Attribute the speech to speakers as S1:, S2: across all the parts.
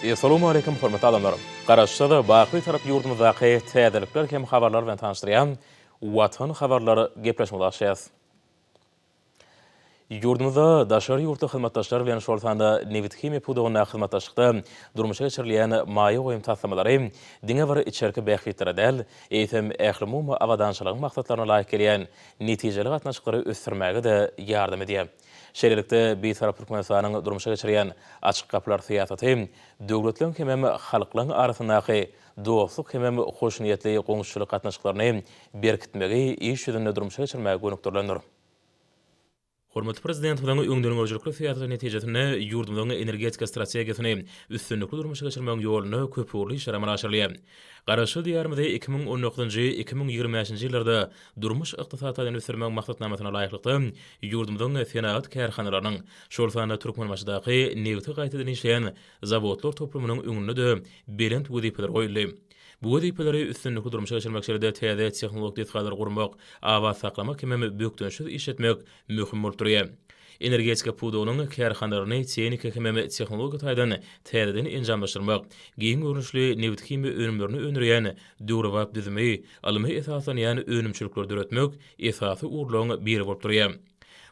S1: Essalawmaleýkim hormatly adamlar! Garaşsyz, baky Bitarap ýurdumyzdaky täzelikler hem habarlar bilen tanyşdyrýan Watan habarlar gepleşigimizi açýas. Ýurdumyzda daşary ýurtly hyzmatdaşlar bilen, şol sanda nebithimiýa pudagyndaky hyzmatdaşlykda durmuşa geçirilýän maýa goýum taslamalary diňe bir içerki bähbitlere däl, eýsem, ählumumy abadançylygyň maksatlaryna laýyk gelýän netijeli gatnaşyklary ösdürmäge-de ýardam edýär. Şeýlelikde, Bitarap Türkmenistanyň durmuşa geçirýän Açyk gapylar syýasaty döwletleriň hemem halklaryň arasyndaky dostluk hemem hoşniýetli goňşuçylyk gatnaşyklaryny berkitmegi iş ýüzünde durmuşa geçirmäge gönükdirilendir. Hormatly Prezidentimiziň öňdengörüjilikli syýasaty netijesinde ýurdumyzyň energetika strategiýasyny üstünlikli durmuşa geçirmegiň ýolunda köpugurly işler amala aşyrylýar. Garaşsyz Diýarymyzy 2019-njy, 2025-nji ýyllarda durmuş-ykdysady taýdan ösdürmegiň maksatnamasyna laýyklykda, ýurdumyzyň senagat kärhanalarynyň, şol sanda Türkmenbaşydaky nebiti gaýtadan işleýän zawodlar toplumynyň öňünde-de belent wezipeler goýuldy. Bu wezipeleri üstünlikli durmuşa geçirmek şeýle-de täze tehnologik desgalary gurmak, abat saklamak hemem bökdençsiz işletmek möhüm bolup durýar. Energetika pudagynyň kärhanalaryny tehniki hemem tehnologik taýdan täzeden enjamlaşdyrmak, giň görnüşli nebithimiýa önümlerini öndürýän döwrebap düzümi, ylmy esaslanýan önümçilikleri döretmek esasy ugurlaryň biri bolup durýar.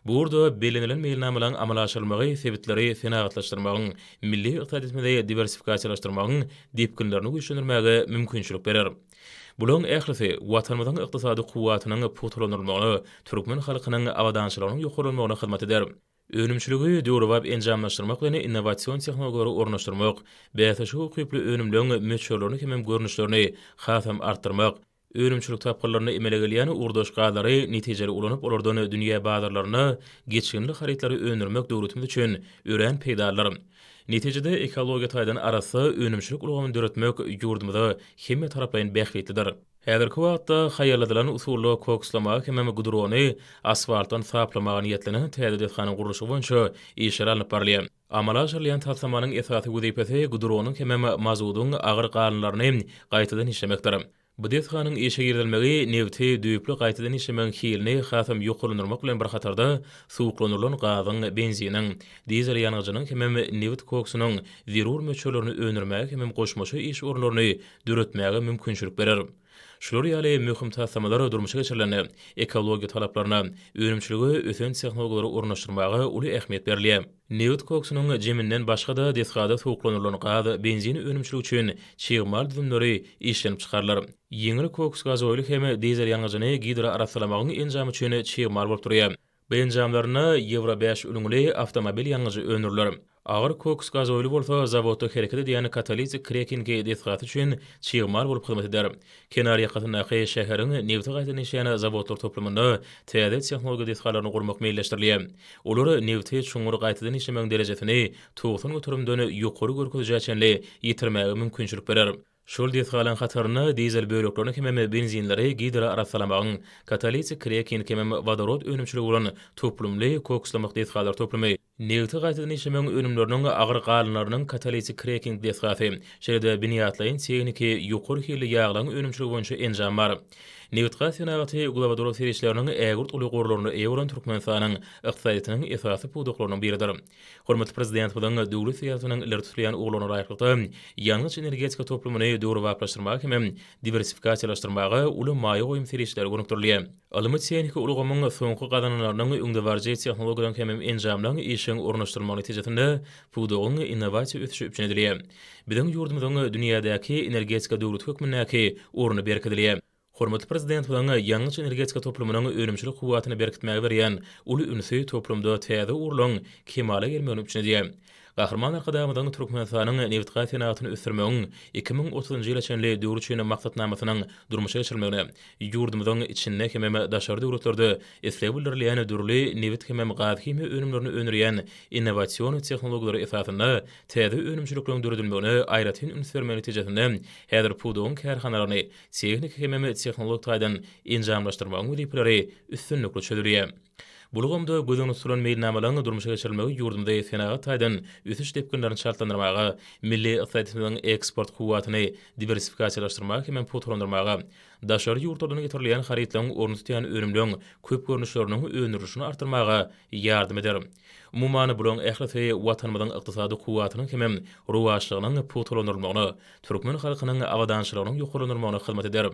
S1: Bu ugurda bellenilen meýilnamalaryň amala aşyrylmagy sebitleri senagatlaşdyrmagyň, milli ykdysadyýetimizi diwersifikasiýalaşdyrmagyň depginlerini güýçlendirmäge mümkinçilik berer. Bularyň ählisi Watanymyzyň ykdysady kuwwatynyň pugtalandyrylmagyna, türkmen halkynyň abadançylygynyň ýokarlanmagyna hyzmat eder. Önümçiligi döwrebap enjamlaşdyrmak bilen innowasion tehnologiýalary ornaşdyrmak, bäsleşige ukyply önümleň möçberlerini hemem görnüşlerini hasam artdyrmak, Önümçilik tapgyrlarynda emele gelýän ugurdaş gazlary netijeli ulanyp, olardan dünýä bazarlarynda geçginli harytlary öndürmek döwletimiz üçin örän peýdalydyr. Netijede, ekologiýa taýdan arassa önümçilik ulgamyny döretmek ýurdumyza hemmetaraplaýyn bähbitlidir. Häzirki wagtda haýalladylan usulda kokslamaga hemem gudrony asfaltdan saplamaga niýetlenen täze desganyň gurluşygy boýunça işler alnyp barylýar. Amala aşyrylýan taslamanyň esasy wezipesi gudronyň hemem mazudyň agyr galynlaryny gaýtadan işlemekdir. Bu desganyň işe girizilmegi nebiti düýpli gaýtadan işlemegiň hilini hasam ýokarlandyrmak bilen bir hatarda, suwuklandyrylan gazyň, benziniň, dizel ýangyjynyň hemem nebit koksunyň zerur möçberlerini öndürmäge hemem goşmaça iş orunlaryny döretmäge mümkinçilik berer. Şular ýaly möhüm taslamalar durmuşa geçirilende, ekologiýa talaplaryna, önümçilige ösen tehnologiýalary ornaşdyrmaga uly ähmiýet berilýär. Nebit koksunyň jeminden başga-da desgada suwuklandyrylan gaz, benzin önümçiligi üçin çig mal düzümleri işlenip çykarylar. Ýeňil koks gazoýly hem dizel ýangyjyny gidroarassalamagyň enjamy üçin çig mal bolup durýar. Bu enjamlarynda Ýewro bäş ülňüli awtomobil ýangyjy öndüriler. Agyr koks gazoýly bolsa zawodda hereket edýän katalitik krekingi desgasy üçin çig mal bolup hyzmat eder. Kenar ýakasyndaky şäheriň nebti gaýtadan işleýän zawodlar toplumynda täze tehnologiýa desgalaryny gurmak meýilleşdirilýär. Olar nebti çuňňur gaýtadan işlemegiň derejesini 90 göterimden ýokary görkezijä çenli ýetirmäge mümkinçilik berer. Şol desgalaryň hatarynda dizel böleklerini hemem benzinleri gidroarassalamagyň, katalitik kreking hemem wodorod önümçiligi bolan toplumly kokslamak desgalar toplumy, nebti gaýtadan işlemegiň önümleriniň agyr galynlarynyň katalitik kreking desgasy, şeýle-de binýatlaýyn tehniki ýokary hilli ýaglaryň önümçiligi boýunça enjam bar. Nebitgaz senagaty uglewodorod serişdeleriniň ägirt uly gorlaryna eýe bolan Türkmenistanyň ykdysadyýetiniň esasy pudaklarynyň biridir. Hormatly Prezidentimiziň döwlet syýasatynyň ileri tutulýan ugurlaryna laýyklykda, ýangyç-energetika toplumyny döwrebaplaşdyrmaga hem diwersifikasiýalaşdyrmaga uly maýa goýum serişdeleri gönükdirilýär. Ylmy-tehniki ulgamyň soňky gazananlarynyň, öňdebaryjy tehnologiýalaryň hem enjamlaryň işjeň ornaşdyrylmagy netijesinde pudagyň innowasiýa ösüşi üpjün edilýär. Biziň ýurdumyzyň dünýädäki energetika döwleti hökmündäki orny berkidilýär. Hormatly Prezidentimiziň ýangyç-energetika toplumynyň önümçilik kuwwatyny berkitmäge berýän uly ünsi toplumda täze ugurlaryň kemala gelmegini üpjün edýär. Gahryman Arkadagymyzyň Türkmenistanyň nebitgaz senagatyny ösdürmegiň 2030-njy ýyla çenli döwür üçin Maksatnamasynyň durmuşa geçirilmegine, ýurdumyzyň içinde hemem daşary döwletlerde isleg bildirilýän dürli nebit hemem gaz-himiýa önümlerini öndürýän innowasion tehnologiýalar esasynda täze önümçilikleriň döredilmegine aýratyn üns bermegi netijesinde häzir pudagyň kärhanalaryny tehniki hemem tehnologik taýdan enjamlaşdyrmagyň wezipeleri üstünlikli çözülýär. Bu ulgamda göz öňünde tutulan meýilnamalaryň durmuşa geçirilmegi ýurdumyzy senagat taýdan ösüş depginlerini çaltlandyrmaga, milli ykdysadyýetimiziň eksport kuwwatyny diwersifikasiýalaşdyrmaga hemem pugtalandyrmaga, daşary ýurtlardan getirilýän harytlaryň ornuny tutýan önümleriň köp görnüşleriniň öndürilişini artdyrmaga ýardam eder. Umuman, bularyň ählisi Watanymyzyň ykdysady kuwwatynyň hemem rowaçlygynyň pugtalandyrylmagyna, türkmen halkynyň abadançylygynyň ýokarlandyrylmagyna hyzmat eder.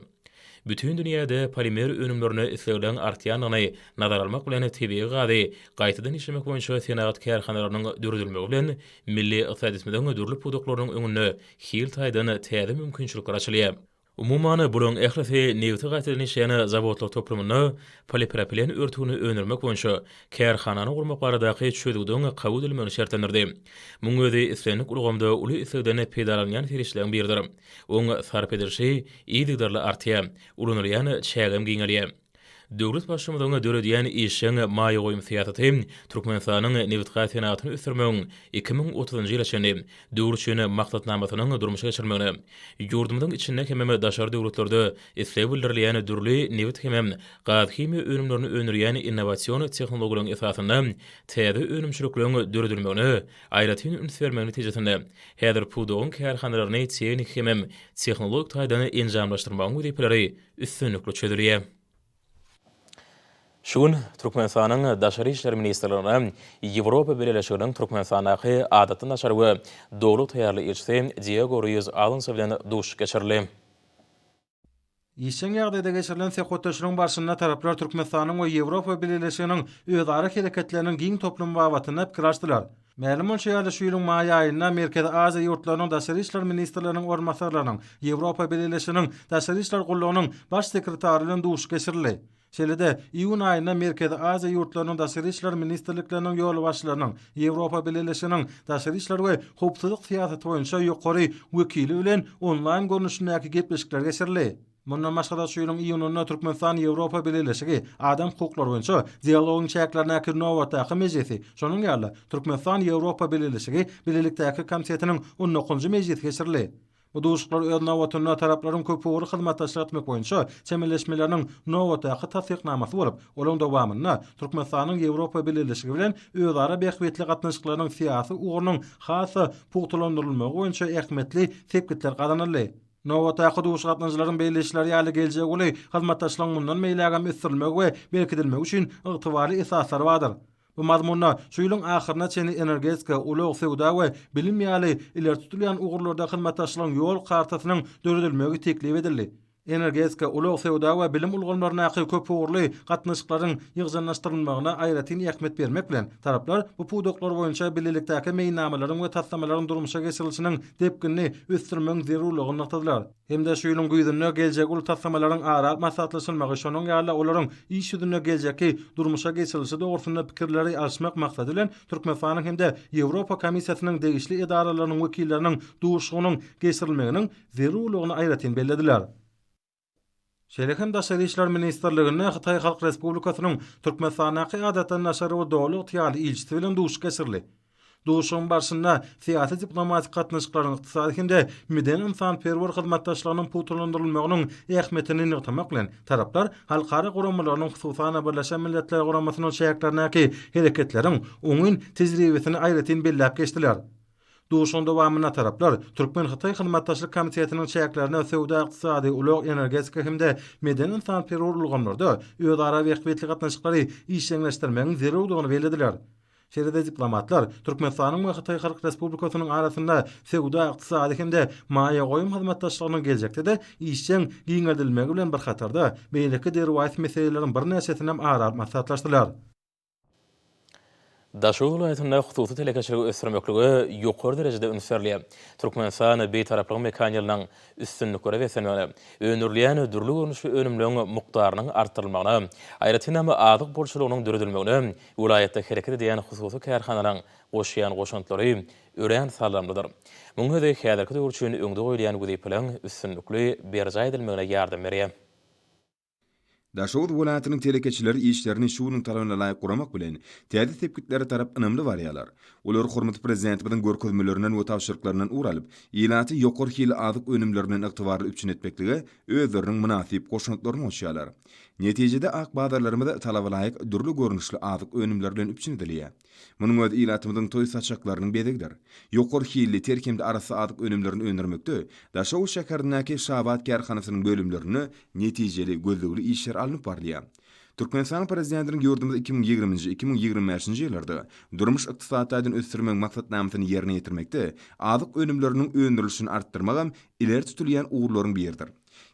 S1: Bütin dünýäde polimer önümlerine islegleriň artýandygyny nazara almak bilen tebigy gazy gaýtadan işlemek boýunça senagat kärhanalarynyň döredilmegi bilen milli ykdysadyýetimiziň dürli pudaklarynyň öňünde hil taýdan täze mümkinçilikler açylýar. Umuman, bularyň ählisi nebiti gaýtadan işleýän zawodlar toplumynda polipropilen örtügini öndürmek boýunça kärhanany gurmak baradaky çözgüdiň kabul edilmegini şertlendirdi. Munuň özi islendik ulgamda uly islegden peýdalanylýan serişdeleriň biridir. Oň sarp edilişi yzygiderli artýar, ulanylýan çägem giňelýär. Döwlet Baştutanynyň döredýän işjeň maýa goýum syýasaty Türkmenistanyň nebitgaz senagatyny ösdürmegiň 2030-njy ýyla çenli döwür üçin maksatnamasynyň durmuşa geçirilmegine, ýurdumyzyň içinde hemem daşary döwletlerde isleg bildirilýän dürli nebit hemem gazhimiýa önümlerini öndürýän innowasion tehnologiýalaryň esasynda täze önümçilikleriň döredilmegine aýratyn üns bermegi netijesinde, häzir pudagyň kärhanalaryny tehniki hemem tehnologik taýdan enjamlaşdyrmagyň wezipeleri üstünlikli çözülýär. Şu gün Türkmenistanyň Daşary işler ministrliginde Ýewropa Bileleşiginiň Türkmenistandaky Adatdan daşary we Doly ygtyýarly ilçisi Diego Ruiz Alonso bilen duşuşyk geçirildi.
S2: Işjeň ýagdaýda geçirilen söhbetdeşligiň barşynda taraplar Türkmenistanyň we Ýewropa Bileleşiginiň özara hereketleriniň giň toplumy babatynda pikir alşdylar. Mälim bolşy ýaly, şu ýylyň maý aýynda Merkezi Aziýa ýurtlarynyň daşary işler ministrleriniň orunbasarlarynyň Ýewropa Bileleşiginiň Daşary işler gullugynyň Baş sekretary bilen duşuşyk geçirildi. Şeýle-de, iýun aýynda Merkezi Aziýa ýurtlarynyň daşary işler ministrlikleriniň ýolbaşçylarynyň Ýewropa Bileleşiginiň daşary işler we howpsuzlyk syýasaty boýunça ýokary wekili bilen onlaýn görnüşindäki gepleşikler geçirildi. Mundan başga-da, şu ýylyň iýunynda Türkmenistan-Ýewropa Bileleşigi adam hukuklary boýunça dialogyň çäklerindäki nobatdaky mejlisi, şonuň ýaly-da, Türkmenistan-Ýewropa Bileleşigi bilelikdäki komitetiniň on dokuzynjy mejlisi geçirildi. Bu duşuşyklar öz nobatynda taraplaryň köpugurly hyzmatdaşlyk etmek boýunça çemeleşmeleriniň nobatdaky tassyknamasy bolup, olaryň dowamynda Türkmenistanyň Ýewropa Bileleşigi bilen özara bähbitli gatnaşyklarynyň syýasy ugrunyň has-da pugtalandyrylmagy boýunça ähmiýetli sepgitler gazanyldy. Nobatdaky duşuşyk gatnaşyjylaryň belleýişleri ýaly, geljegi uly hyzmatdaşlygyň mundan beýlägem ösdürilmegi we berkidilmegi üçin ygtybarly esaslar bardyr. Bu mazmunda şu ýylyň ahyryna çenli energetika, ulag, söwda we bilim ýaly ileri tutulýan ugurlarda hyzmatdaşlygyň ýol kartasynyň döredilmegi teklip edildi. Energetika, ulag, söwda we bilim ulgamlaryndaky köpugurly gatnaşyklaryň ýygjamlaşdyrylmagyna aýratyn ähmiýet bermek bilen, taraplar bu pudaklar boýunça bilelikdäki meýilnamalaryň we taslamalaryň durmuşa geçirilişiniň depginini ösdürmegiň zerurlygyny nygtadylar. Hem-de şu ýylyň güýzünde geljegi uly taslamalaryň ara alyp maslahatlaşylmagy, şonuň ýaly-da olaryň iş ýüzünde geljekki durmuşa geçirilişi dogrusynda pikirleri alyşmak maksady bilen Türkmenistanyň hem-de Ýewropa Komissiýasynyň degişli edaralarynyň wekilleriniň duşuşygynyň geçirilmeginiň zerurlygyny aýratyn bellediler. Şeýle hem Daşary işler ministrliginde Hytaý Halk Respublikasynyň Türkmenistandaky Adatdan daşary we Doly ygtyýarly ilçisi bilen duşuşyk geçirildi. Duşuşygyň barşynda syýasy-diplomatik gatnaşyklaryň, ykdysady hem-de medeni-ynsanperwer hyzmatdaşlygynyň pugtalandyrylmagynyň ähmiýetini nygtamak bilen, taraplar halkara guramalarynyň, hususan-da, Birleşen Milletler Guramasynyň çäklerindäki hereketleriň oňyn tejribesini aýratyn belläp geçdiler. Duşuşygyň dowamynda taraplar Türkmen-hytaý hyzmatdaşlyk komitetiniň çäklerinde söwda-ykdysady, ulag, energetika hem-de medeni-ynsanperwer ulgamlarda özara bähbitli gatnaşyklary işjeňleşdirmegiň zerurdygyny bellediler. Şeýle-de diplomatlar Türkmenistanyň we Hytaý Halk Respublikasynyň arasynda söwda-ykdysady hem-de maýa goýum hyzmatdaşlygynyň geljekde-de işjeň giňeldilmegi bilen bir hatarda, beýleki derwaýys meseleleriň birnäçesinem ara alyp maslahatlaşdylar.
S1: Daşoguz welaýatynda hususy telekeçiligi ösdürmeklige ýokary derejede üns berilýär. Türkmenistan Bitaraplygyň mekan ýylynyň üstünliklere beslenmegine, öndürilýän dürli görnüşli önümleriň mukdarynyň artdyrylmagyna, aýratynam azyk bolçulygynyň döredilmegine welaýatda hereket edýän hususy kärhanalaryň goşýan goşantlary örän saldamlydyr. Munuň özi häzirki döwür üçin öňde goýulýan wezipeleriň üstünlikli berjaý edilmegine ýardam berýär.
S3: Daşoguz welaýatynyň telekeçileri işlerini şu günüň talabyna laýyk guramak bilen, täze sepgitlere tarap ynamly barýarlar. Olar hormatly Prezidentimiziň görkezmelerinden we tabşyryklaryndan ugur alyp, ilaty ýokary hilli azyk önümleri bilen ygtybarly üpjün etmeklige özleriniň mynasyp goşantlaryny goşýarlar. Netijede, ak bazarlarymyz talabalaýyk dürli görnüşli azyk önümleri bilen üpjün edilýär. Munuň özi ilatymyzyň toý saçaklarynyň bezegidir. Ýokary hilli, ter hem-de arassa azyk önümlerini öndürmekde Daşoguz şäherindäki Şabat kärhanasynyň bölümlerinde netijeli, gözlegli işler alnyp barylýar. Türkmenistanyň Prezidentiniň ýurdumyzy 2020-nji, 2025-nji ýyllarda durmuş-ykdysady taýdan ösdürmegiň maksatnamasyny ýerine ýetirmekde azyk önümleriniň öndürilişini artdyrmagam ileri tutulýan ugurlaryň biridir.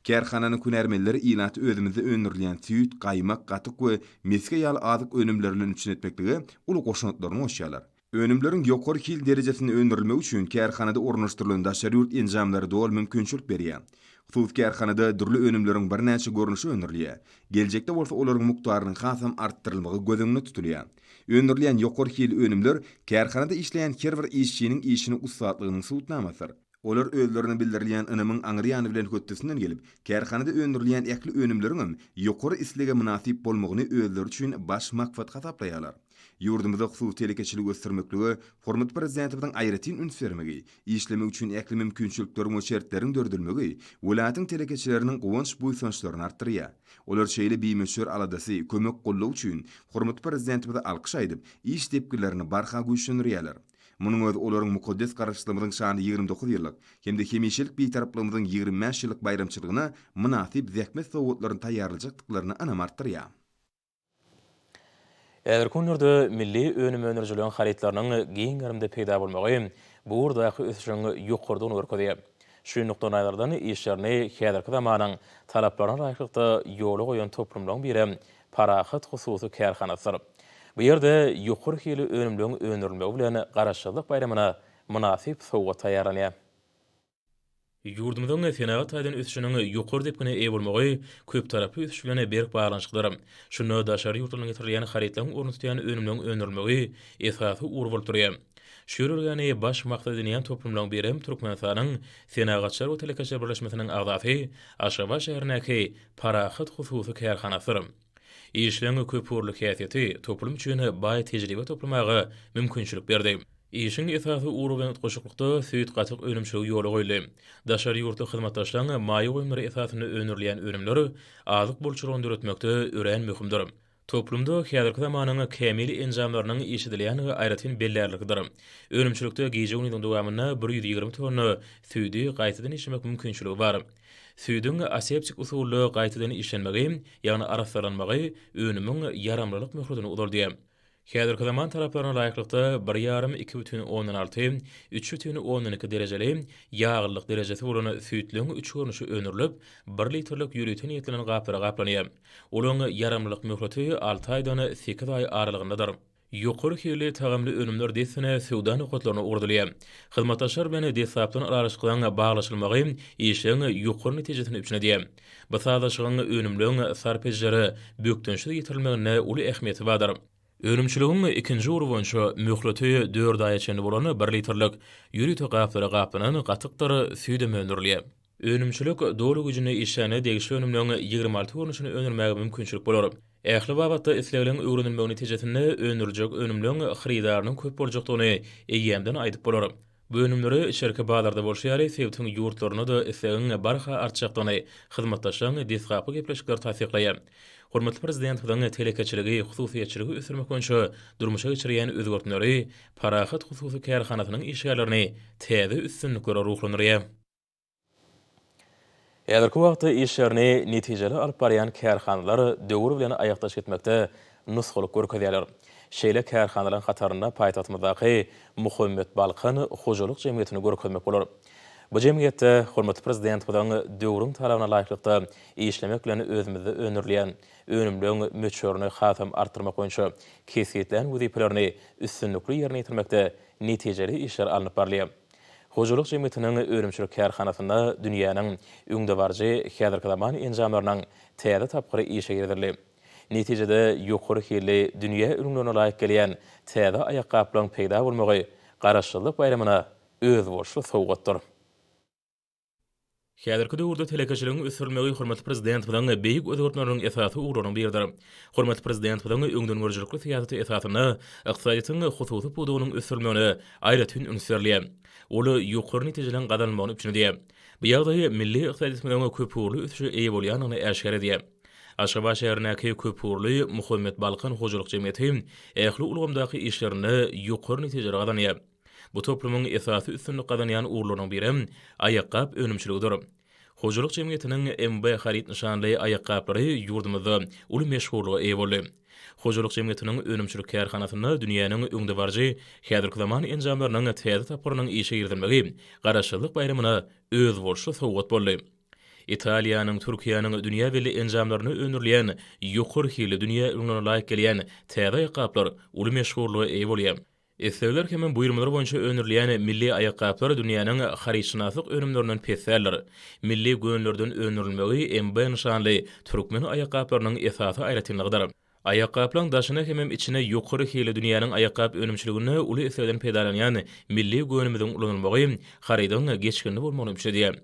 S3: Kärhananyň hünärmenleri ilaty özümizde öndürilýän süýt, gaýmak, gatyk we mesge ýaly azyk önümleri bilen üpjün etmeklige uly goşantlaryny goşýarlar. Önümleriň ýokary hil derejesinde öndürilmegi üçin kärhanada ornaşdyrylan daşary ýurt enjamlary doly mümkinçilik berýär. Hususy kärhanada dürli önümleriň birnäçe görnüşi öndürilýär. Geljekde bolsa olaryň mukdarynyň hasam artdyrylmagy göz öňünde tutulýar. Öndürilýän ýokary hilli önümler kärhanada işleýän her bir işçiniň işiniň ussatlygynyň subutnamasydyr. Olar özlerine bildirilýän ynamyň aňry ýany bilen hötdesinden gelip, kärhanada öndürilýän ähli önümleriňem ýokary islege mynasyp bolmagyny özleri üçin baş maksat hasaplaýarlar. Ýurdumyzda hususy telekeçiligi ösdürmeklige hormatly Prezidentimiziň aýratyn üns bermegi, işlemek üçin ähli mümkinçilikleriň we şertleriň döredilmegi welaýatyň telekeçileriniň guwanç-buýsançlaryny artdyrýar. Olar şeýle bimöçber aladasy, kömek-goldawy üçin hormatly Prezidentimize alkyş aýdyp, iş depginlerini barha güýçlendirýärler. Munuň özi olaryň mukaddes Garaşsyzlygymyzyň şanly 29 ýyllyk hem-de hemişelik Bitaraplygymyzyň 25 ýyllyk baýramçylygyna mynasyp zähmet sowgatlaryny taýýarlajakdyklaryna ynam artdyrýar.
S1: Häzirki günlerde milli önüm öndürijileriň harytlarynyň giň gerimde peýda bolmagy bu ugurdaky ösüşiň ýokarydygyny görkezýär. Şu nukdaýnazardan işlerini häzirki zamanyň talaplaryna laýyklykda ýola goýan toplumlaryň birem Parahat hususy kärhanasydyr. Bu ýerde ýokary hili önümleriň öndürilmegi bilen Garaşsyzlyk baýramyna mynasyp sowgat taýýarlanýar. Ýurdumyzyň senagat taýdan ösüşiniň ýokary depgine eýe bolmagy köptaraply ösüş bilen berk baglanyşyklydyr. Şunda daşary ýurtlardan getirilýän harytlaryň ornuny tutýan önümleriň öndürilmegi esasy ugur bolup durýar. Şu ýörelgäni baş maksat edinýän toplumlaryň birem Türkmenistanyň Senagatçylar we telekeçiler birleşmesiniň agzasy Aşgabat şäherindäki Parahat hususy kärhanasydyr. Işleň köpugurly häsiýeti toplum üçin baý tejribe toplamaga mümkinçilik berdi. Işiň esasy ugry bilen utgaşyklykda süýt-gatyk önümçiligi ýola goýuldy. Daşary ýurtly hyzmatdaşlaryň maýa goýumlary esasynda öndürilýän önümler azyk bolçulygyny döretmekde örän möhümdir. Toplumda häzirki zamanyň kämil enjamlarynyň işledilýändigi aýratyn bellärliklidir. Önümçilikde gije-gündiziň dowamynda 120 tonna süýdi gaýtadan işlemek mümkinçiligi bar. Süýdüň aseptik usulda gaýtadan işlenmegi, ýagny arassalanmagy önümiň ýaramlylyk möhletini uzaldýar. Häzirki zaman talaplaryna laýyklykda, bir ýarym, 2,6, 3,2 derejeli ýaglylyk derejesi bolan süýtlügiň üç görnüşi öndürilip, bir litrlik ýörite niýetlenen gaplara gaplanýar. Olaryň ýaramlylyk möhleti alty aýdan sekiz aý aralygyndadyr. Ýokary hilli tagamly önümler dessine söwda nokatlaryna ugradylýar. Hyzmatdaşlar bilen deslapdan ylalaşyklaryň baglaşylmagy işlegiň ýokary netijesini üpjün edýär. Bu sazlaşygyň önümleň sarp edijilere bökdençsiz ýetirilmeginde uly ähmiýeti bardyr. Önümçiligiň ikinji ugry boýunça möhleti dört aýa çenli bolan bir litrlik ýörite gaplara gaplanan gatykdyr süýdem öndürilýär. Önümçilik doly güýjünde işlände degişli önümleň 26 görnüşini öndürmäge mümkinçilik bolar. Ähli babatda islegliň öwrenilmegi netijesinde öndüriljek önümleň hyrydarynyň köp boljakdygyny eýýämden aýdyp bolar. Bu önümlere içerki bazarda bolşy ýaly, sebitiň ýurtlarynda-da islegiň barha artjakdygyny hyzmatdaşlaryň deslapky gepleşikleri tassyklaýar. Hormatly Prezidentimiziň telekeçiligi, hususyýetçiligi ösdürmek boýunça durmuşa geçirýän özgertmeleri Parahat hususy kärhanasynyň işgärlerini täze üstünliklere ruhlandyrýar. Häzirki wagtda işlerini netijeli alyp barýan kärhanalar döwür bilen aýakdaş gitmekde nusgalyk görkezýärler. Şeýle kärhanalaryň hatarynda paýtagtymyzdaky Muhammet Balkan hojalyk jemgyýetini görkezmek bolar. Bu jemgyýetde hormatly Prezidentimiziň döwrüň talabyna laýyklykda işlemek bilen özümizde öndürilýän önümleň möçberini hasam artdyrmak boýunça kesgitlän wezipelerini üstünlikli ýerine ýetirmekde netijeli işler alnyp barylýar. Hojalyk jemgyýetiniň önümçilik kärhanasynda dünýäniň öňdebaryjy häzirki zaman enjamlarynyň täze tapgyry işe girizildi. Netijede, ýokary hilli, dünýä ülňülerine laýyk gelýän täze aýakgaplaryň peýda bolmagy Garaşsyzlyk baýramyna özboluşly sowgatdyr. Häzirki döwürde telekeçiligiň ösdürilmegi hormatly Prezidentimiziň beýik özgertmeleriniň esasy ugurlarynyň biridir. Hormatly Prezidentimiziň öňdengörüjilikli syýasaty esasynda ykdysadyýetiň hususy pudagynyň ösdürilmegine aýratyn üns berilýär. Ol ýokary netijeleriň gazanylmagyny üpjün edýär. Bu ýagdaý milli ykdysadyýetimiziň köpugurly ösüşe eýe bolýandygyny äşgär edýär. Aşgabat şäherindäki köpugurly Muhammet Balkan hojalyk jemgyýeti ähli ulgamdaky işlerinde ýokary netijeleri gazanýar. Bu toplumyň esasy üstünlik gazanýan ugurlarynyň birem aýakgap önümçiligidir. Hojalyk jemgyýetiniň MB haryt nyşanly aýakgaplary ýurdumyzda uly meşhurlyga eýe boldy. Hojalyk jemgyýetiniň önümçilik kärhanasynda dünýäniň öňdebaryjy häzirki zaman enjamlarynyň täze tapgyrynyň işe girizilmegi Garaşsyzlyk baýramyna özboluşly sowgat boldy. Italiýanyň, Türkiýäniň dünýä belli enjamlarynda öndürilýän ýokary hilli dünýä ülňülerine laýyk gelýän täze aýakgaplar uly meşhurlyga eýe bolýar. Islegler hemem buýurmalar boýunça öndürilýän milli aýakgaplar dünýäniň harytşynaslyk önümlerinden pes däldir. Milli gönlerden öndürilmegi MB nyşanly türkmen aýakgaplarynyň esasy aýratynlygydyr. Aýakgaplaryň daşyna hemem içine ýokary hilli dünýäniň aýakgap önümçiliginde uly islegden peýdalanýan milli gönümiziň ulanylmagy harydyň geçginli bolmagyny üpjün edýär.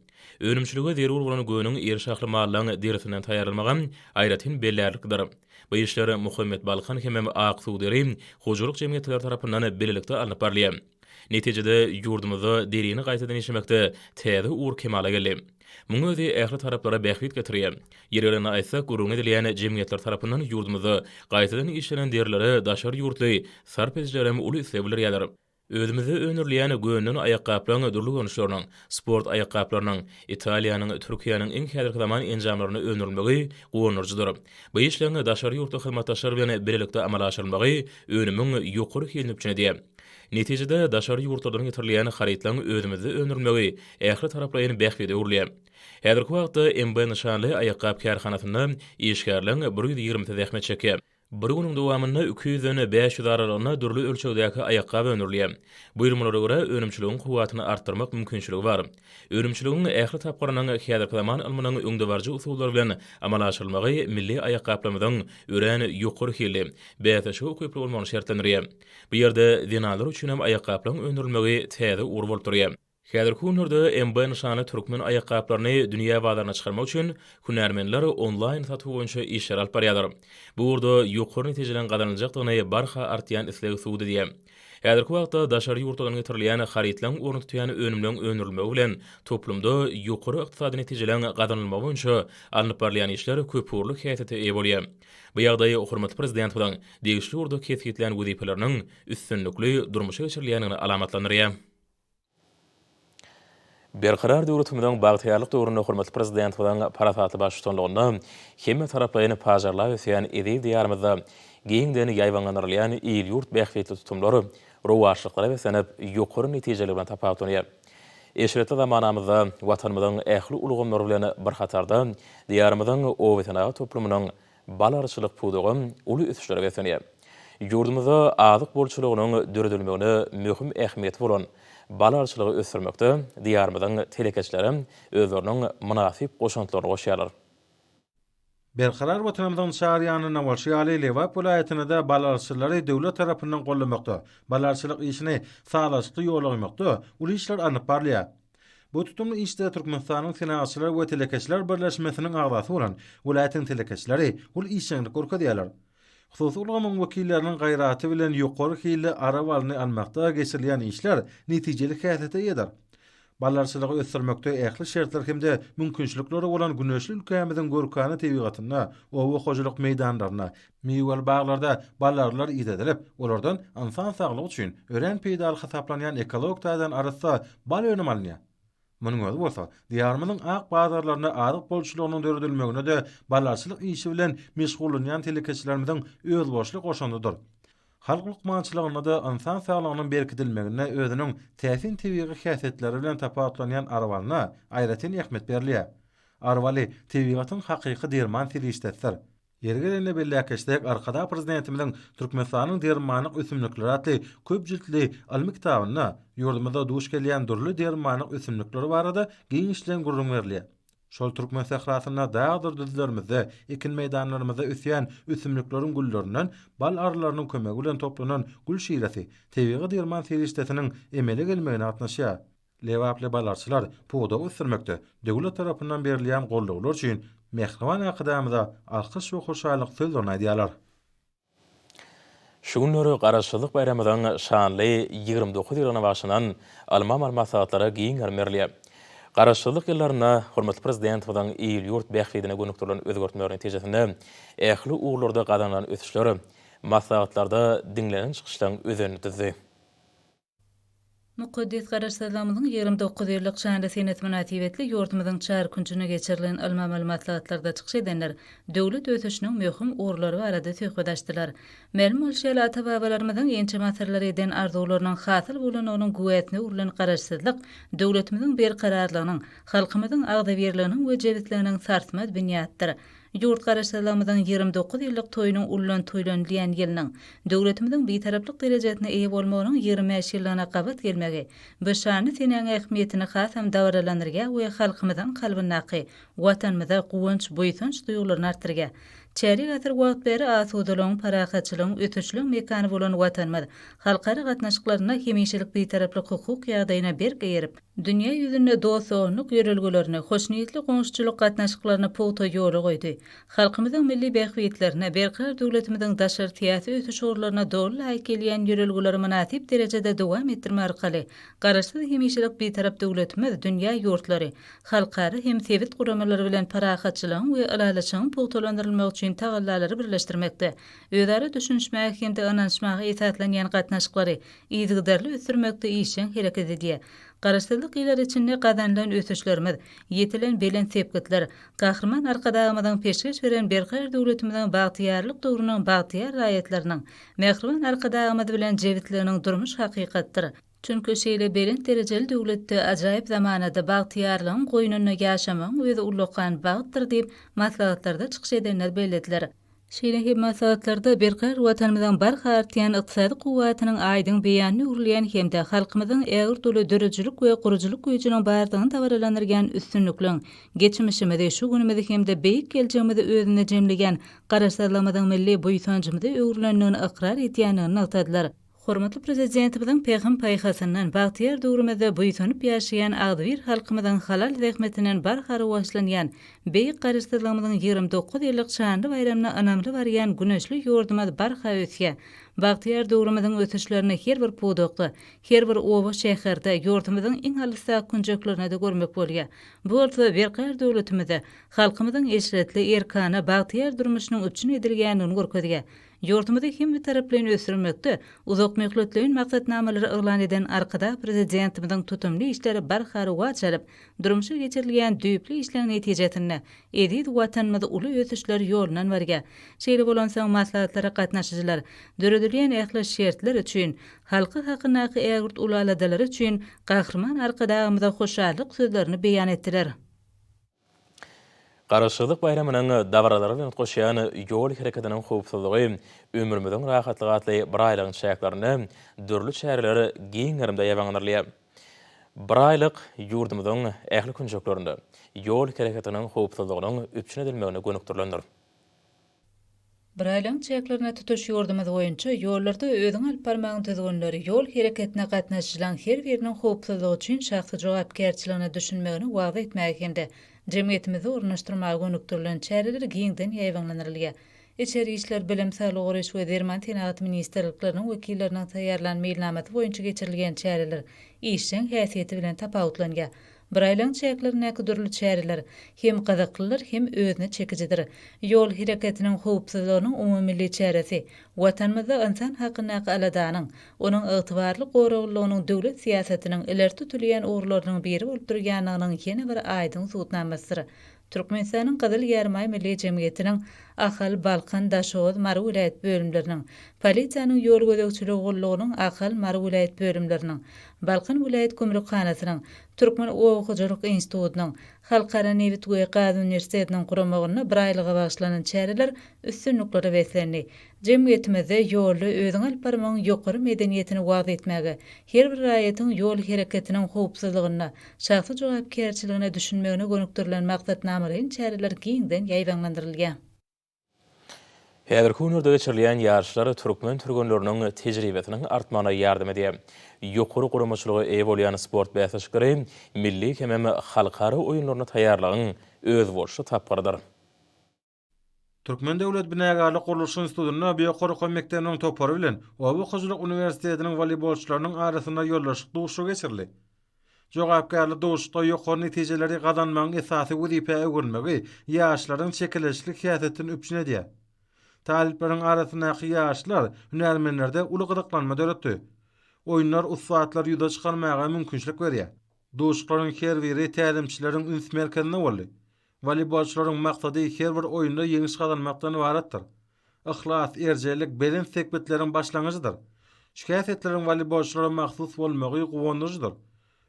S1: Önümçilige zerur bolan göniň iri şahly mallaň derisinden taýýarlanmagam aýratyn bellärliklidir. Bu işler Muhammet Balkan hemem Ak suw deri hojalyk jemgyýetleri tarapyndan bilelikde alnyp barylýar. Netijede, ýurdumyzda derini gaýtadan işlemekde täze ugur kemala geldi. Muň özi ähli taraplara bähbit getirýär. Ýeri gelende aýtsak, gürrüňi edilýän jemgyýetler tarapyndan ýurdumyzda gaýtadan işlenen derilere daşary ýurtly sarp edijilerem uly isleg bildirýärler. Özümizde öndürilýän gönden aýakgaplaryň dürli görnüşleriniň, sport aýakgaplarynyň Italiýanyň, Türkiýäniň iň häzirki zaman enjamlarynda öndürilmegi guwandyryjydyr. Bu işleň daşary ýurtly hyzmatdaşlar bilen bilelikde amala aşyrylmagy önümiň ýokary hilini üpjün edýär. Netijede, daşary ýurtlardan getirilýän harytlaryň özümizde öndürilmegi ähli taraplaýyn bähbide öwrülýär. Häzirki wagtda MB nyşanly aýakgap kärhanasynda işgärleň bir ýüz ýigrimisi zähmet çekýär. Bir günüň dowamynda iki ýüzden 500 aralygynda dürli ölçegdäki aýakgap öndürilýär. Buýurmalara görä, önümçiligiň kuwwatyny artdyrmak mümkinçiligi bar. Önümçiligiň ähli tapgyrynyň häzirki zaman ylmynyň öňdebaryjy usullary bilen amala aşyrylmagy milli aýakgaplarymyzyň örän ýokary hilli, bäsleşige ukyply bolmagyny şertlendirýär. Bu ýerde zenanlar üçin hem aýakgaplaryň öndürilmegi täze ugur bolup durýar. Häzirki günlerde MB nyşanly türkmen aýakgaplaryny dünýä bazaryna çykarmak üçin hünärmenler onlaýn satuw boýunça işleri alyp barýarlar. Bu ugurda ýokary netijeleriň gazanyljakdygyny barha artýan isleg subut edýär. Häzirki wagtda daşary ýurtlardan getirilýän harytlaryň ornuny tutýan önümleriň öndürilmegi bilen toplumda ýokary ykdysady netijeleriň gazanylmagy boýunça alnyp barylýan işler köpugurly häsiýete eýe bolýar. Bu ýagdaý hormatly Prezidentimiziň degişli ugurda kesgitlän wezipeleriniň üstünlikli durmuşa geçirilýändigini alamatlandyrýar. Berkarar döwletimiziň bagtyýarlyk döwründe hormatly Prezidentimiziň parasatly baştutanlygynda hemmetaraplaýyn pajarlap ösýän eziz Diýarymyzda giňden ýaýbaňlandyrylýan il-ýurt bähbitli tutumlar rowaçlyklara beslenip, ýokary netijeligi bilen tapawutlanýar. Eşretli zamanamyzda Watanymyzyň ähli ulgamlary bilen bir hatarda Diýarymyzyň obasenagat toplumynyň Bal aryçylyk pudagam uly ösüşlere beslenýär. Ýurdumyzda azyk bolçulygynyň döredilmegine möhüm ähmiýeti bolan bal aryçylygy ösdürmekde Diýarymyzyň telekeçilerem özleriniň mynasyp goşantlaryny goşýarlar.
S2: Berkarar Watanymyzyň çar ýanynda bolşy ýaly, Lebap welaýatynda-da bal aryçylary döwlet tarapyndan goldamakda, bal aryçylyk işini sazlaşykly ýola goýmakda uly işler alnyp barylýar. Bu tutumly işde Türkmenistanyň Senagatçylar we telekeçiler birleşmesiniň agzasy bolan welaýatyň telekeçileri uly işjeňlik görkezýärler. Hususy ulgamyň wekilleriniň gaýraty bilen ýokary hilli ara balyny almakda geçirilýän işler netijeli häsiýete eýedir. Ballarçylygy ösdürmekde ähli şertler hem-de mümkinçilikleri bolan güneşli ülkämiziň görkana tebigatynda, oba hojalyk meýdanlarynda, miweli baglarda balarylar idedilip, olardan ynsan saglygy üçin örän peýdaly hasaplanýan ekologik taýdan arassa bal önümi alynýar. Munuň özi bolsa, Diýarymyzyň ak bazarlarynda azyk bolçulygynyň döredilmegine-de balaçylyk işi bilen meşgullanýan telekeçilerimiziň özboluşly goşandydyr. Halk lukmançylygynda-da ynsan saglygynyň berkidilmeginde özüniň täsin tebigy häsiýetleri bilen tapawutlanýan arbalyna aýratyn ähmiýet berilýär. Arbaly tebigatyň hakyky derman serişdesidir. Ýeri gelende belläp geçsek, Arkadag Prezidentimiziň Türkmenistanyň dermanlyk ösümlikleri atly köp jiltli ylmy kitabynda ýurdumyzda duş gelýän dürli dermanlyk ösümlikleri barada giňişleýin gürrüň berilýär. Şol türkmen sährasynda dagdyr düzlerimizde, ekin meýdanlarymyzda ösýän ösümlikleriň güllerinden bal arylarynyň kömegi bilen toplanan gül şiresi tebigy derman serişdesiniň emele gelmegine gatnaşýar. Lebaply balarçylar pudagy ösdürmekde döwlet tarapyndan berilýän goldawlar üçin mähriban Arkadagymyza alkyş we hoşallyk sözlerini aýdýarlar.
S1: Şu günler Garaşsyzlyk baýramymyzyň şanly 29 ýyllygyna bagyşlanan ylmy-amaly maslahatlara giň gerim berilýär. Garaşsyzlyk ýyllarynda hormatly Prezidentimiziň il-ýurt bähbidine gönükdirilen özgertmeleri netijesinde ähli ugurlarda gazanylan ösüşler maslahatlarda diňlenen çykyşlaryň özenini düzdi.
S4: Mukaddes Garaşsyzlygymyzyň 29 ýyllyk şanly senesi mynasybetli ýurdumyzyň çar künjünde geçirilen ylmy-amaly maslahatlarda çykyş edenler döwlet ösüşiniň möhüm ugurlary barada söhbet açdylar. Mälim bolşy ýaly, ata-babalarymyzyň ençeme asyrlar eden arzuwlarynyň hasyl bolandygynyň güwäsine öwrülen Garaşsyzlyk döwletimiziň berkararlygynyň, halkymyzyň agzybirliginiň we jebisliginiň sarsmaz binýadydyr. Ýurt Garaşsyzlygymyzyň 29 ýyllyk toýunyň ullan toýlanylýan ýylynyň, döwletimiziň Bitaraplyk derejesine eýe bolmagynyň 25 ýyllygyna gabat gelmegi bu şanly senäň ähmiýetini hasam dabaralandyrýar we halkymyzyň kalbyndaky Watanymyza guwanç, buýsanç duýgularyny artdyrýar. Çärýek asyr wagt bäri asudalygyň, parahatçylygyň, ösüşligiň mekany bolan Watanymyz halkara gatnaşyklarynda hemişelik Bitaraplyk hukuk ýagdaýyna berk eýerip, Dünýä ýüzünde dost-doganlyk ýörelgelerini, hoşniýetli goňşuçylyk gatnaşyklaryny pugta ýola goýdy. Halkymyzyň milli bähbitlerine, berkarar döwletimiziň daşary syýasy ösüş ugurlaryna doly laýyk gelýän ýörelgeleri mynasyp derejede dowam etdirmek arkaly Garaşsyz, hemişelik Bitarap döwletimiz dünýä ýurtlary, halkara hem sebit guramalary bilen parahatçylygyň we ylalaşygyň pugtalandyrylmagy üçin tagallalary birleşdirmekde, özara düşünişmäge hem-de ynanyşmaga esaslanýan gatnaşyklary yzygiderli ösdürmekde işjeň hereket edýär. Garaşsyzlyk ýyllary içinde gazanylan ösüşlerimiz, ýetilen belent sepgitler Gahryman Arkadagymyzyň peşgeş beren Berkarar döwletimiziň bagtyýarlyk döwrüniň bagtyýar raýatlarynyň mähriban Arkadagymyz bilen jebisliginiň durmuş hakykatydyr. Çünki şeýle belent derejeli döwletde, ajaýyp zamanada bagtyýarlygyň goýnunda ýaşamagyň özi ullakan bagtdyr diýip, maslahatlarda çykyş edenler bellediler. Şeýle hem maslahatlarda berkarar Watanymyzyň barha artýan ykdysady kuwwatynyň aýdyň beýanyna öwrülýän hem-de halkymyzyň ägirt uly döredijilik we gurujylyk güýjüniň bardygyny dabaralandyrýan üstünlikliň, geçmişimizi, şu günümizi hem-de beýik geljegimizi özünde jemleýän Garaşsyzlygymyzyň milli buýsanjymyza öwrülendigini ykrar edýändigini nygtadylar. Hormatly Prezidentimiziň pähim-paýhasyndan, bagtyýar döwrümizde buýsanyp ýaşaýan agzybir halkymyzyň halal zähmetinden barha rowaçlanýan Beýik Garaşsyzlygymyzyň 29 ýyllyk şanly baýramyna ynamly barýan güneşli ýurdumyz barha ösýär. Bagtyýar döwrümiziň ösüşlerini her bir pudakda, her bir oba-şäherde, ýurdumyzyň iň alysdaky künjeklerinde-de görmek bolýar. Bu bolsa berkarar döwletimizde halkymyzyň eşretli, erkana, bagtyýar durmuşynyň üpjün edilýändigini görkezýär. Ýurdumyzy hemmetaraplaýyn ösdürmekde uzakmöhletleýin maksatnamalary yglan eden Arkadag Prezidentimiziň tutumly işleri barha rowaç alyp, durmuşa geçirilýän düýpli işleň netijesinde eziz Watanymyz uly ösüşler ýolundan barýar. Şeýle bolansoň, maslahatlara gatnaşyjylar döredilýän ähli şertler üçin, halky hakyndaky ägirt uly aladalary üçin Gahryman Arkadagymyza hoşallyk sözlerini beýan etdiler.
S1: Garaşsyzlyk baýramynyň dabaralary bilen utgaşýan Ýol hereketiniň howpsuzlygy, ömrümiziň rahatlygy atly biraýlygyň çäklerinde dürli çäreler giň gerimde ýaýbaňlandyrylýar. Biraýlyk ýurdumyzyň ähli künjeklerinde ýol hereketiniň howpsuzlygynyň üpjün edilmegine gönükdirilendir.
S4: Biraýlygyň çäklerinde tutuş ýurdumyz boýunça ýollarda özüňi alyp barmagyň düzgünleri, ýol hereketine gatnaşyjylaryň her biriniň howpsuzlygy üçin şahsy jogapkärçiligine düşünmegini wagyz etmäge hem-de jemgyýetimizde ornaşdyrmaga gönükdirilen çäreler giňden ýaýbaňlandyrylýar. Içeri işler, Bilim, Saglygy goraýyş we derman senagaty ministrlikleriniň wekilleriniň taýýarlan meýilnamasy boýunça geçirilýän çäreler işjeň häsiýeti bilen tapawutlanýar. Biraýlygyň çäklerindäki dürli çäreler hem gyzyklydyr, hem özüne çekijidir. Ýol hereketiniň howpsuzlygynyň umumymilli çäresi Watanymyzda ynsan hakyndaky aladanyň, onuň ygtybarly goraglylygynyň döwlet syýasatynyň ileri tutulýan ugurlarynyň biri bolup durýandygynyň ýene bir aýdyň subutnamasydyr. Türkmenistanyň Gyzyl Ýarymaý Milli jemgyýetiniň Ahal, Balkan, Daşoguz, Mary welaýat bölümleriniň, Polisiýanyň ýol gözegçiligi gullugynyň Ahal, Mary welaýat bölümleriniň, Balkan welaýat gümrükhanasynyň, Türkmen oba hojalyk institutynyň, Halkara nebit we gaz uniwersitetiniň guramagynda biraýlyga bagyşlanan çäreler üstünliklere beslendi. Jemgyýetimizde ýolda özüňi alyp barmagyň ýokary medeniýetini wagyz etmäge, her bir raýatyň ýol hereketiniň howpsuzlygynda şahsy jogapkärçiligine düşünmegine gönükdirilen maksatnamalaýyn çäreler giňden ýaýbaňlandyrylýar.
S1: Häzirki günlerde geçirilýän ýaryşlar türkmen türgenleriniň tejribesiniň artmagyna ýardam edýär. Ýokary guramaçylyga eýe bolýan sport bäsleşikleri milli hemem halkara oýunlaryna taýýarlygyň özboluşly tapgyrydyr.
S2: Türkmen döwlet binagärlik gurluşyk institutynda bu ýokary okuw mekdebiniň topary bilen Oba hojalyk uniwersitetiniň woleýbolçylarynyň arasynda ýoldaşlyk duşuşygy geçirildi. Jogapkärli duşuşykda ýokary netijeleri gazanmagyň esasy wezipä öwrülmegi ýaşlaryň çekeleşikli häsiýetini üpjün edýär. Talyplaryň arasyndaky ýaşlar hünärmenlerde uly gyzyklanma döretdi. Oýunlar ussatlary ýüze çykarmaga mümkinçilik berýär. Duşuşyklaryň her biri tälimçileriň üns merkezinde boldy. Woleýbolçylaryň maksady her bir oýunda ýeňiş gazanmakdan ybaratdyr. Yhlas, erjellik belent sepgitleriň başlangyjydyr. Şu häsiýetleriň woleýbolçylara mahsus bolmagy guwandyryjydyr.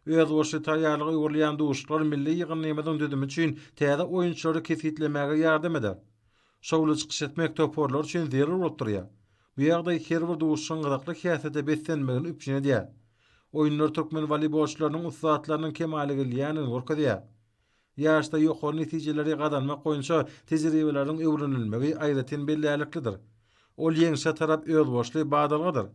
S2: Özboluşly taýýarlyga öwrülýän duşuşyklar milli ýygyndymyzyň düzümi üçin täze oýunçylary kesgitlemäge ýardam eder. Şowly çykyş etmek toparlar üçin zerur bolup durýar. Bu ýagdaý her bir duşuşygyň gyzykly häsiýete beslenmegini üpjün edýär. Oýunlar türkmen woleýbolçylarynyň ussatlarynyň kemala gelýändigini görkezýär. Ýaşda ýokary netijeleri gazanmak boýunça tejribeleriň öwrenilmegi aýratyn bellärliklidir. Ol ýeňşe tarap özboluşly badalgadyr.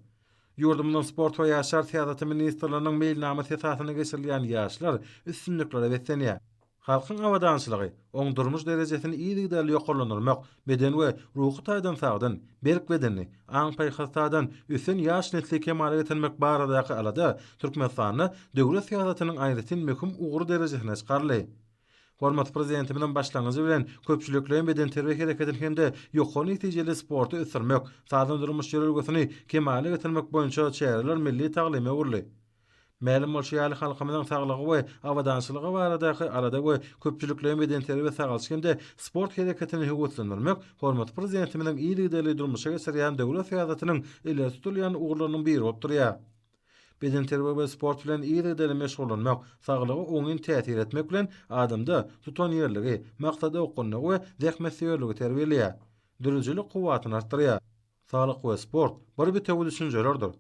S2: Ýurdumyzyň Sport we ýaşlar syýasaty ministrliginiň meýilnamasy esasynda geçirilýän ýaşlar üstünliklere beslenýär. Halkyň abadançylygy, oň durmuş derejesini yzygiderli ýokarlandyrmak, beden we ruhy taýdan sagdyn, berk bedenli, aň-paýhas taýdan ösen ýaş nesli kemala getirmek baradaky alada Türkmenistanda döwlet syýasatynyň aýratyn möhüm ugry derejesine çykaryldy. Hormatly Prezidentimiziň başlangyjy bilen köpçülikleýin bedenterbiýe hereketini hem-de ýokary netijeli sporty ösdürmek, sagdyn durmuş ýörelgesini kemala getirmek boýunça çäreler milli taglyma öwrüldi. Mälim bolşy ýaly, halkymyzyň saglygy we abadançylygy baradaky alada we köpçülikleýin bedenterbiýe-sagalçyk hem-de sport hereketini höweslendirmek hormatly Prezidentimiziň yzygiderli durmuşa geçirýän döwlet syýasatynyň ileri tutulýan ugurlarynyň biri bolup durýar. Bedenterbiýe we sport bilen yzygiderli meşgullanmak saglyga oňyn täsir etmek bilen, adamda tutanýerligi, maksadaokgunlygy we zähmetsöýerligi terbiýeleýär, döredijilik kuwwatyny artdyrýar. Saglyk we sport bir bitewi düşünjelerdir.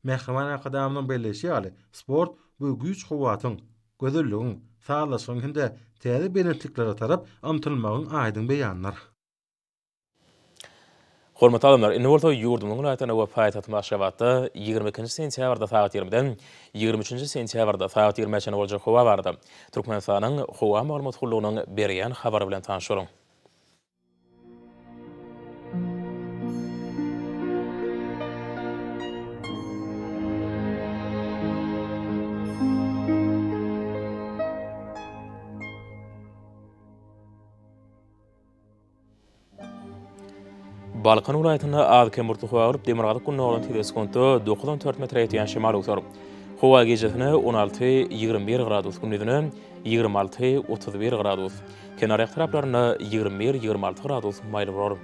S2: Mähriban Arkadagymyzyň belleýşi ýaly, sport bu güýç-kuwwatyň, gözelligiň, sazlaşygyň hem-de täze belentliklere tarap ymtylmagyň aýdyň beýanydyr.
S1: Hormatly adamlar, indi bolsa ýurdumyzyň welaýatlarynda we paýtagtymyz Aşgabatda 22-nji sentýabrda sagat 20-den 23-nji sentýabrda sagat 20-ä çenli boljak howa barada Türkmenistanyň Howa maglumat gullugynyň berýän habary bilen tanyş boluň. Balkan welaýatynda az-kem bulutly howa bolup, demirgazyk-gündogardan tizligi sekuntda dokuz-on dört metre ýetýän şemal öwser. Howa gijesine 16, 21 gradus, gündizine 26, 31 gradus. Kenarýaka taraplarynda 21, 26 gradus maýyl bolar.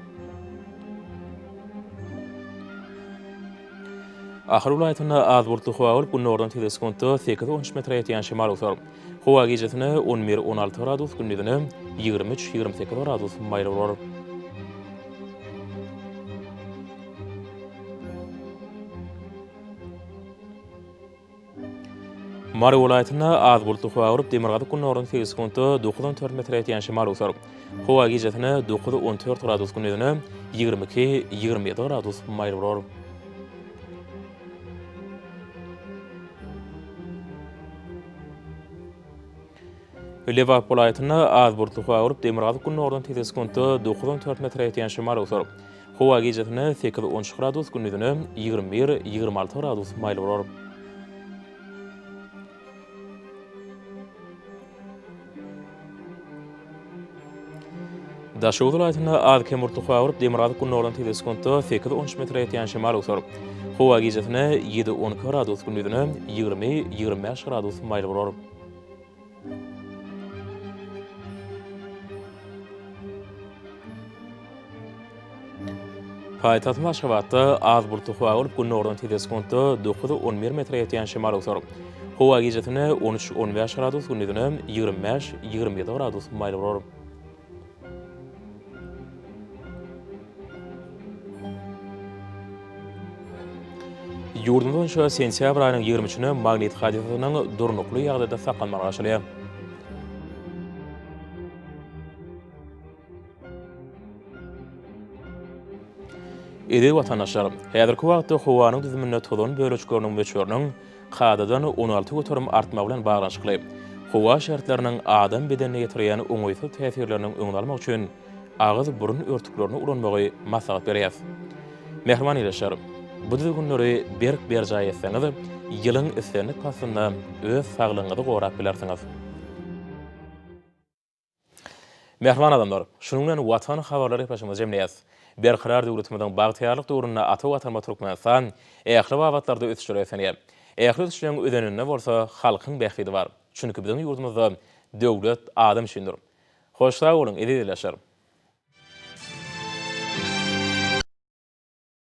S1: Ahal welaýatynda az bulutly howa bolup, gündogardan tizligi sekuntda sekiz-on üç metre ýetýän şemal öwser. Howa gijesine on bir, 16 gradus, gündizine 23, 28 gradus maýyl bolar. Mary welaýatynda az bulutly howa bolup, demirgazyk-gündogardan sekiz sekuntda dokuz-on dört metre ýetýän şemal öwser. Howa gijesine dokuz-on dört gradus, gündizine 22, 27 gradus maýyl bolar. Lebap welaýatynda az bulutly howa bolup, demirgazyk-gündogardan tizligi sekuntda dokuz-on dört metre ýetýän şemal öwser. Howa gijesine sekiz-on üç gradus, gündizine 21, 26 gradus maýyl bolar. Daşoguz welaýatynda az-kem bulutly howa bolup, demirgazyk-gündogardan tizligi sekuntda sekiz-on üç metre ýetýän şemal öwser. Howa gijesine ýedi-on iki gradus, gündizine 20, 25 gradus maýyl bolar. Paýtagtymyz Aşgabatda az bulutly howa bolup, gündogardan tizligi sekuntda dokuz-on bir metre ýetýän şemal öwser. Howa gijesine on üç-on bäş gradus, gündizine 25, 27 gradus maýyl bolar. Ýurdumyz boýunça sentýabr aýynyň ýigrimi üçüne magnit hadysasynyň durnukly ýagdaýda saklanmagy garaşylýar. Eziz watandaşlar, häzirki wagtda howanyň düzüminde tozan bölejikleriniň möçberiniň kadadan 16% artmagy bilen baglanyşykly howa şertleriniň adam bedenine ýetirýän oňaýsyz täsirleriniň öňüni almak üçin agyz-burun örtüklerini ulanmagy maslahat berýäris. Mähriban ildeşler, bu düzgünleri berk berjaý etseňiz, ýylyň islendik paslynda öz saglygyňyzy gorap bilersiňiz. Mähriban adamlar, şunuň bilen Watan habarlary gepleşigimizi jemleýäris. Berkarar döwletimiziň bagtyýarlyk döwründe ata Watanymyz Türkmenistan ähli babatlarda ösüşlere beslenýär. Ähli ösüşleriň özeninde bolsa halkyň bähbidi bar. Çünki biziň ýurdumyzda döwlet adam üçindir. Hoş sag boluň, eziz ildeşler!